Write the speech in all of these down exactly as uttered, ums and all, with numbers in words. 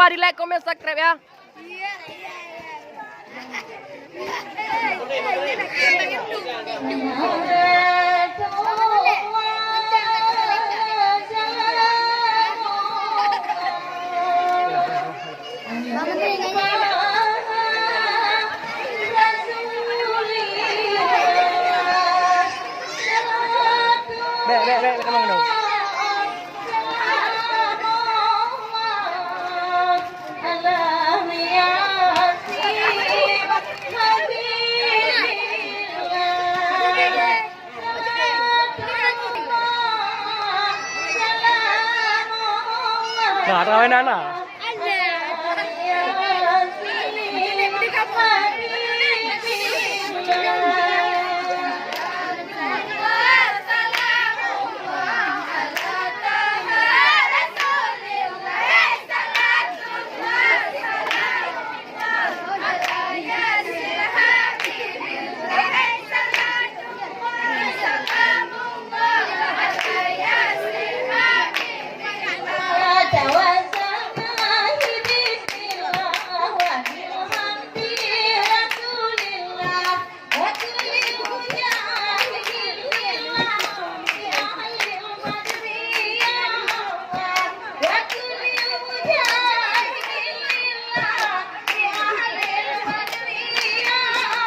Di like, komen, subscribe ya. Bèk, bèk, bèk, bèk, teman dong. Nah, rawai nana.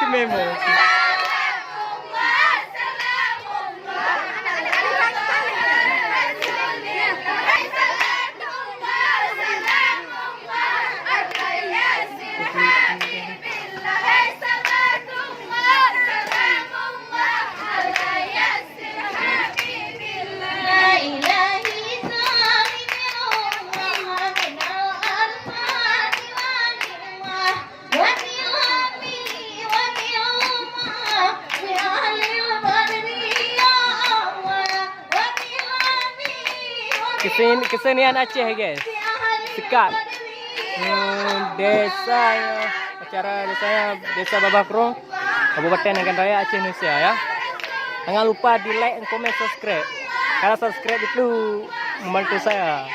Memo. Kesen-, kesenian Aceh, guys. Sekat. Hmm, desa, acara desanya Desa Babah Krueng, Kabupaten Nagan Raya, Aceh, Indonesia, ya. Jangan lupa di like dan komen, subscribe. Karena subscribe itu membantu saya.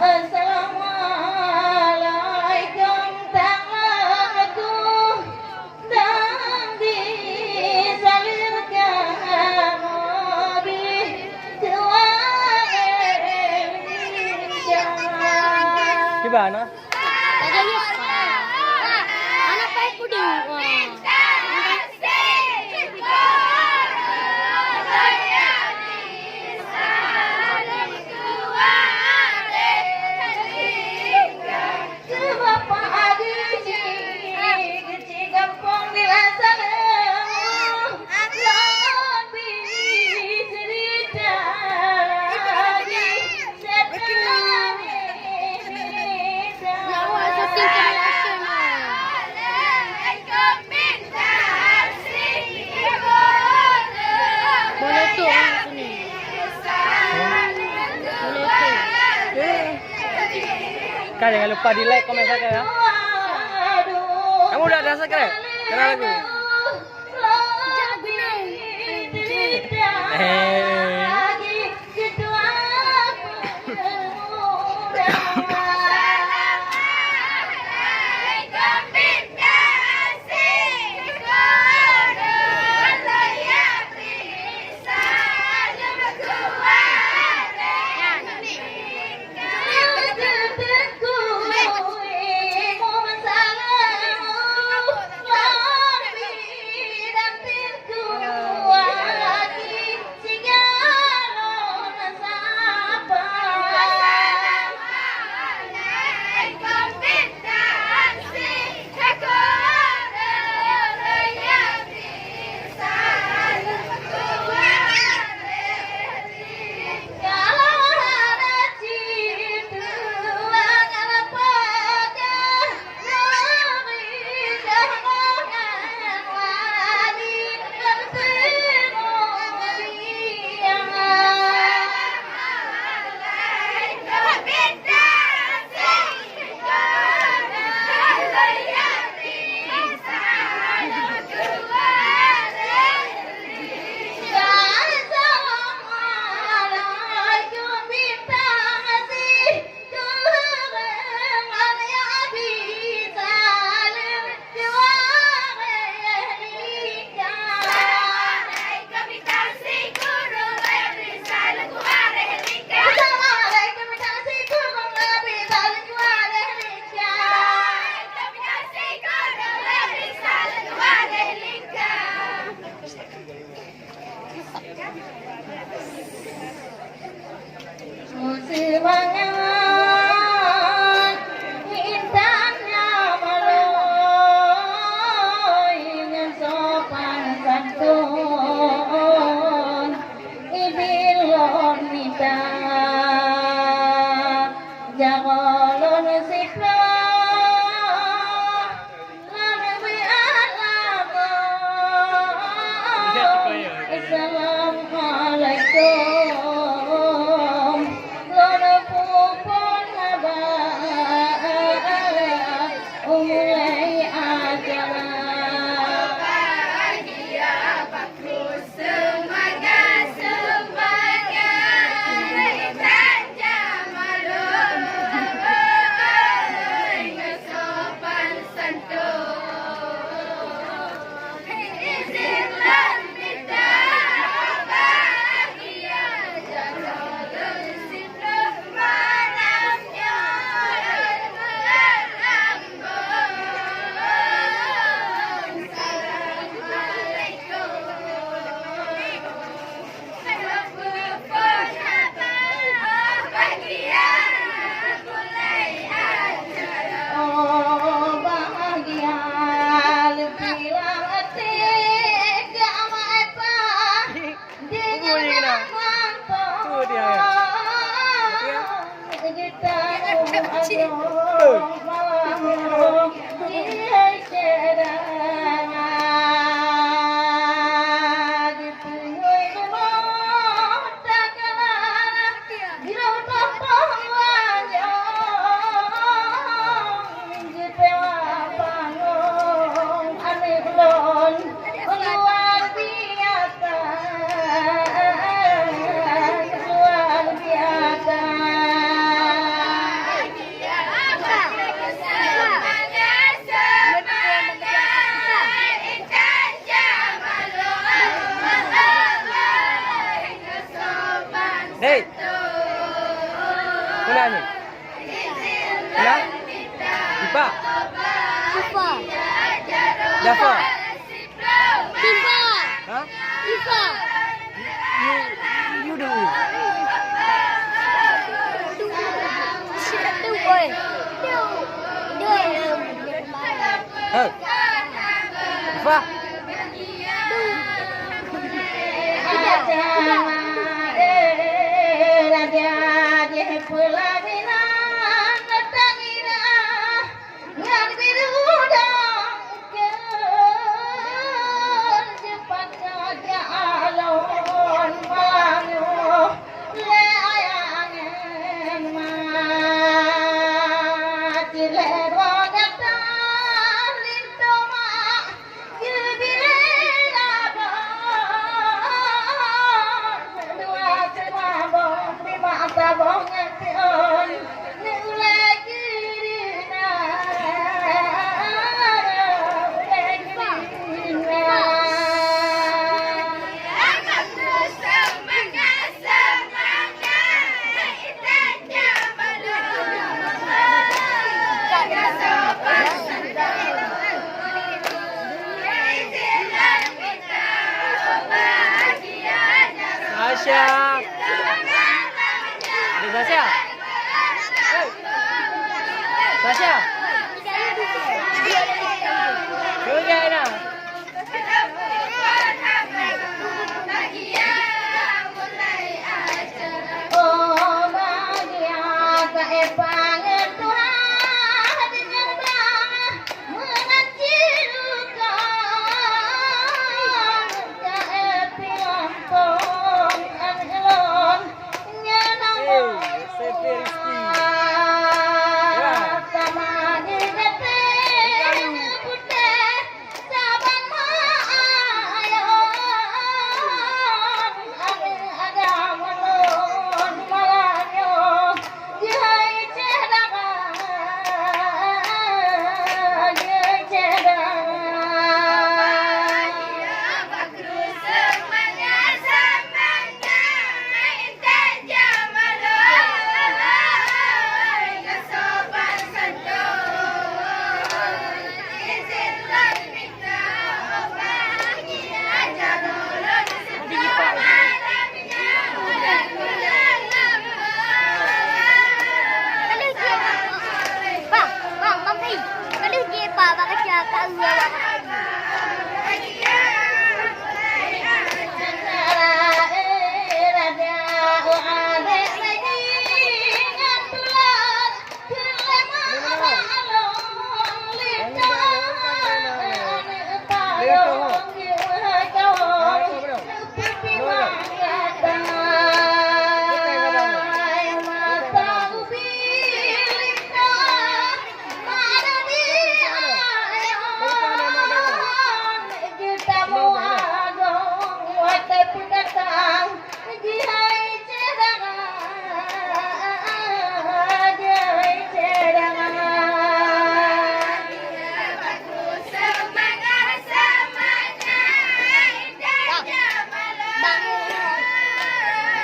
Assalamualaikum, tanganku dan disalurkan di tuan. Gimana? Anak pakai puding. Wah. Boleh tu, ah, sini. Boleh tu. Kan jangan lupa di like, komen, subscribe ya. Kamu udah ada subscribe? Kenal aku. Eh. Seumangat intan nyamaloi ngon sopan santun, idin lôn mita jaroe lôn siploh. Assalamualaikum. Lôn peuphon haba u mulai acara. Seumangat, seumangat, intan nyamaloi ngon sopan santun. Izin lôn mita bahagia jaroe lôn siploh malam nyoe lôn meulam. Luar biasa, luar biasa. Hei, kenapa ni? Kenapa? Siapa? Siapa? Siapa? Siapa? Hah? Siapa? You, you do. Siapa tu, boy? Dua. Hah? Siapa? Raja, raja, jih peulaminan, teuingat. Nyan biru dong keur jipakat jak alon malam nyoe lé ayah ngon ma. Cilek dua gata linto mak. Sasha. Ada Sasha? Sasha. Tunggu, Aina. Oh, bahagia ka Epa ngon Tuhan, deungon bang meunan cirukon ka Epi lontong aneuk lôn. Nyan Hey, Sepi Rizky. Ya. Taman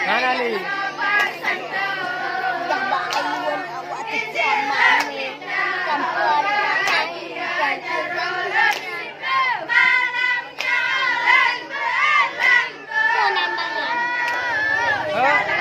Hana lé. Hah?